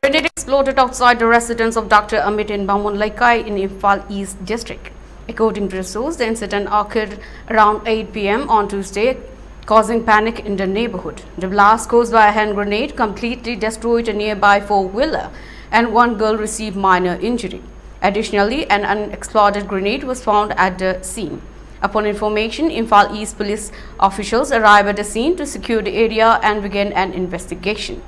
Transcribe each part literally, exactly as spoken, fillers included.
Grenade exploded outside the residence of Doctor Amit in Bamon Laikai in Imphal East district. According to the source, the incident occurred around eight p m on Tuesday, causing panic in the neighborhood. The blast, caused by a hand grenade, completely destroyed a nearby four-wheeler, and one girl received minor injury. Additionally, an unexploded grenade was found at the scene. Upon information, Imphal East police officials arrived at the scene to secure the area and begin an investigation.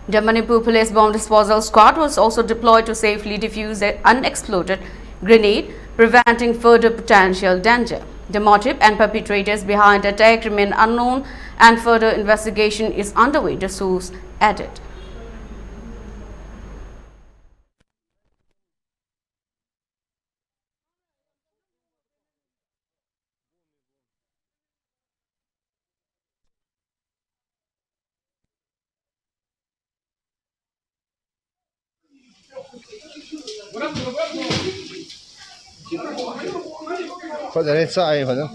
The Manipur Police Bomb Disposal Squad was also deployed to safely defuse the unexploded grenade, preventing further potential danger. The motive and perpetrators behind the attack remain unknown and further investigation is underway, the source added. ꯐꯖꯔꯦ, ꯆꯥꯛꯑꯦ ꯐꯖꯅ꯫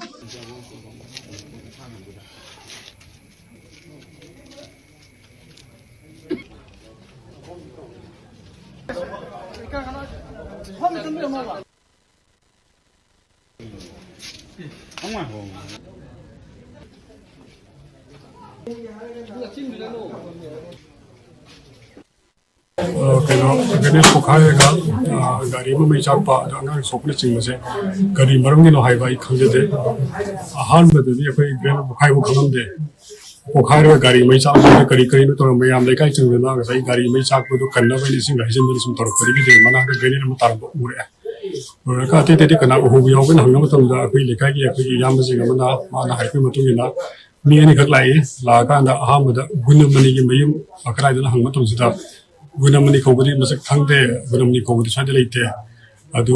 ꯑ, ꯀꯩꯅꯣ, grenade ꯄꯣꯈꯥꯏꯔꯒ, ꯑ, ꯒꯥꯔꯤ ꯑꯃ ꯃꯩ ꯆꯥꯛꯄ, ꯑꯗ ꯑꯉꯥꯡ ꯁꯣꯛꯄꯅꯆꯤꯡꯕꯁꯦ ꯀꯔꯤ ꯃꯔꯝꯒꯤꯅꯣ ꯍꯥꯏꯕ ꯑꯩ ꯈꯪꯖꯗꯦ꯫ ꯑꯍꯥꯟꯕꯗꯗꯤ ꯑꯩꯈꯣꯏ ꯒ꯭ꯔꯦꯅꯦꯗ ꯄꯣꯈꯥꯏꯕ ꯈꯪꯉꯝꯗꯦ꯫ ꯄꯣꯈꯥꯏꯔꯒ ꯒꯥꯔꯤ ꯃꯩ ꯆꯥꯛꯄꯗ ꯀꯔꯤ ꯀꯔꯤꯅꯣ ꯇꯧꯔꯝꯕ, ꯃꯌꯥꯝ ꯂꯩꯀꯥꯏ ꯆꯪꯗꯅ ꯉꯁꯥꯏ ꯒꯥꯔꯤ ꯃꯩ ꯆꯥꯛꯄꯗꯣ ꯀꯟꯅꯕ ꯍꯥꯏꯅ ꯏꯁꯤꯡ ꯍꯩꯖꯤꯟꯕꯗ ꯁꯨꯝ ꯇꯧꯔꯛꯄꯗꯒꯤꯗꯤ ꯃꯅꯥꯛꯇ ꯒ꯭ꯔꯦꯅꯦꯗ ꯑꯃ ꯇꯥꯔꯝꯕ ꯎꯔꯛꯑꯦ꯫ ꯎꯔꯒ ꯑꯇꯩ ꯑꯇꯩꯗꯤ ꯀꯅꯥ ꯎꯍꯧꯕ ꯌꯥꯎꯕꯅ ꯍꯪꯕ ꯃꯇꯝꯗ ꯑꯩꯈꯣꯏ ꯂꯩꯀꯥꯏꯒꯤ ꯑꯩꯈꯣꯏꯒꯤ ꯏꯌꯥꯝꯕꯁꯤꯡ ꯑꯃꯅ ꯃꯥꯅ ꯍꯥꯏꯔꯛꯄꯒꯤ ꯃꯇꯨꯡ ꯏꯟꯅ ꯃꯤ ꯑꯅꯤꯈꯛ ꯂꯥꯛꯏ꯫ ꯂꯥꯛꯑꯀꯥꯟꯗ ꯑꯍꯥꯟꯕꯗ ꯒꯨꯅꯃꯅꯤꯒꯤ ꯃꯌꯨꯝ ꯀꯗꯥꯏꯗꯅꯣ ꯍꯪꯕ ꯃꯇꯝꯁꯤꯗ ꯒꯨꯅꯃꯅꯤ ꯀꯧꯕꯗꯤ ꯃꯁꯛ ꯈꯪꯗꯦ, ꯒꯨꯅꯃꯅꯤ ꯀꯧꯕꯗꯤ ꯁ꯭ꯋꯥꯏꯗ ꯂꯩꯇꯦ, ꯑꯗꯨ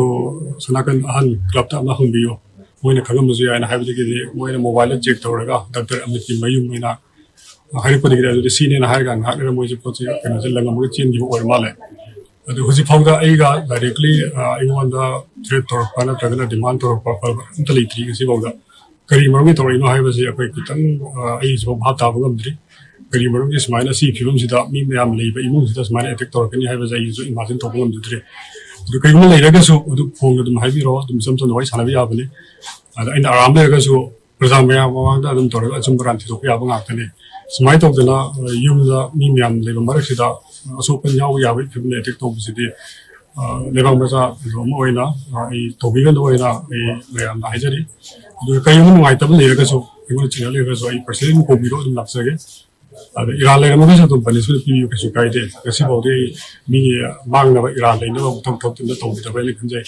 ꯁꯣꯝ ꯅꯥꯀꯟ ꯑꯍꯟ ꯀ꯭ꯂꯕꯇ ꯑꯃ ꯍꯪꯕꯤꯌꯨ, ꯃꯣꯏꯅ ꯈꯪꯉꯝꯕꯁꯨ ꯌꯥꯏꯅ ꯍꯥꯏꯕꯗꯒꯤꯗꯤ ꯃꯣꯏꯅ ꯃꯣꯕꯥꯏꯜꯗ ꯆꯦꯛ ꯇꯧꯔꯒ ꯗꯥꯛꯇꯔ ꯑꯃꯤꯠꯀꯤ ꯃꯌꯨꯝ ꯑꯣꯏꯅ ꯍꯥꯏꯔꯛꯄꯗꯒꯤꯗꯤ ꯑꯗꯨꯗꯤ ꯁꯤꯅꯦꯅ ꯍꯥꯏꯔꯒ ꯉꯥꯏꯍꯥꯛ ꯂꯩꯔ ꯃꯣꯏꯁꯦ ꯄꯣꯠꯁꯦ ꯀꯩꯅꯣꯁꯦ ꯂꯪꯉꯝꯃꯒ ꯆꯦꯟꯈꯤꯕ ꯑꯣꯏꯔ ꯃꯥꯜꯂꯦ꯫ ꯑꯗꯨ ꯍꯧꯖꯤꯛ ꯐꯥꯎꯗ ꯑꯩꯒ directly, ꯑ, ꯑꯩꯉꯣꯟꯗ threat ꯇꯧꯔꯛꯄ ꯅꯠꯇ꯭ꯔꯒꯅ demand ꯇꯧꯔꯛꯄ ꯈꯣꯠꯄ ꯑꯝꯇ ꯂꯩꯇ꯭ꯔꯤ ꯉꯁꯤ ꯐꯥꯎꯗ꯫ ꯀꯔꯤ ꯃꯔꯝꯒꯤ ꯇꯧꯔꯛꯏꯅꯣ ꯍꯥꯏꯕꯁꯤ ꯑꯩꯈꯣꯏ ꯈꯤꯇꯪ, ꯑ, ꯑꯩꯁꯨ ꯚꯥꯞ ꯇꯥꯕ ꯉꯝꯗ꯭ꯔꯤ꯫ ꯀꯔꯤ ꯃꯔꯝꯒꯤ ꯁꯨꯃꯥꯏꯅ ꯁꯤꯒꯤ ꯐꯤꯕꯝꯁꯤꯗ ꯃꯤ ꯃꯌꯥꯝ ꯂꯩꯕ ꯏꯃꯨꯡꯁꯤꯗ ꯁꯨꯃꯥꯏꯅ ꯑꯦꯇꯦꯛ ꯇꯧꯔꯛꯀꯅꯤ ꯍꯥꯏꯕꯁꯦ ꯑꯩꯁꯨ ꯏꯃꯥꯖꯤꯟ ꯇꯧꯕ ꯉꯝꯖꯗ꯭ꯔꯦ꯫ ꯑꯗꯨ ꯀꯔꯤꯒꯨꯝꯕ ꯂꯩꯔꯒꯁꯨ ꯑꯗꯨ ꯐꯣꯟꯗ ꯑꯗꯨꯝ ꯍꯥꯏꯕꯤꯔꯛꯑꯣ, ꯑꯗꯨꯝ ꯏꯆꯝ ꯆꯝꯅ ꯋꯥꯔꯤ ꯁꯥꯟꯅꯕ ꯌꯥꯕꯅꯤ꯫ ꯑꯗ ꯑꯩꯅ ꯑꯔꯥꯟꯕ ꯂꯩꯔꯒꯁꯨ ꯄ꯭ꯔꯖꯥ ꯃꯌꯥꯝ ꯃꯃꯥꯡꯗ ꯑꯗꯨꯝ ꯇꯧꯔꯒ ꯑꯆꯨꯝꯕ ꯑꯔꯥꯟ ꯊꯤꯗꯣꯛꯄ ꯌꯥꯕ ꯉꯥꯛꯇꯅꯤ꯫ ꯁꯨꯃꯥꯏꯅ ꯇꯧꯗꯅ, ꯑ, ꯌꯨꯝꯗ ꯃꯤ ꯃꯌꯥꯝ ꯂꯩꯕ ꯃꯔꯛꯁꯤꯗ ꯑꯁꯣꯛꯄ ꯌꯥꯎꯕ ꯌꯥꯕꯒꯤ ꯐꯤꯕꯝꯗ ꯑꯦꯇꯦꯛ ꯇꯧꯕꯁꯤꯗꯤ, ꯑ, ꯂꯩꯕꯥꯛ ꯃꯆꯥ ꯑꯃ ꯑꯣꯏꯅ, ꯑ, ꯑꯩ ꯇꯧꯕꯤꯒꯗꯕ ꯑꯣꯏꯅ ꯑꯩ ꯃꯌꯥꯝꯗ ꯍꯥꯏꯖꯔꯤ꯫ ꯑꯗꯨꯒ ꯀꯔꯤꯒꯨꯝꯕ ꯅꯨꯡꯉꯥꯏꯇꯕ ꯂꯩꯔꯒꯁꯨ, ꯑꯩꯉꯣꯟꯗ ꯆꯤꯡꯅ ꯂꯩꯔꯒꯁꯨ ꯑꯩ ꯄꯔꯁꯅꯦꯜ ꯑꯗꯨꯝ ꯀꯧꯕꯤꯔꯣ, ꯑꯗꯨꯝ ꯂꯥꯛꯆꯒꯦ꯫ ꯑꯗ ꯏꯔꯥꯟ ꯂꯩꯔꯝꯃꯒꯁꯨ ꯑꯗꯨꯝ ꯄꯅꯤꯁꯃꯦꯟ ꯄꯤꯕꯤꯌꯨ, ꯀꯩꯁꯨ ꯀꯥꯏꯗꯦ꯫ ꯉꯁꯤꯐꯥꯎꯗꯤ ꯑꯩ ꯃꯤꯒꯤ ꯃꯥꯡꯅꯕ, ꯏꯔꯥꯟ ꯂꯩꯅꯕ ꯊꯕꯛ ꯊꯕꯛꯇꯤ ꯑꯝꯇ ꯇꯧꯈꯤꯗꯕ ꯍꯥꯏꯅ ꯈꯟꯖꯩ꯫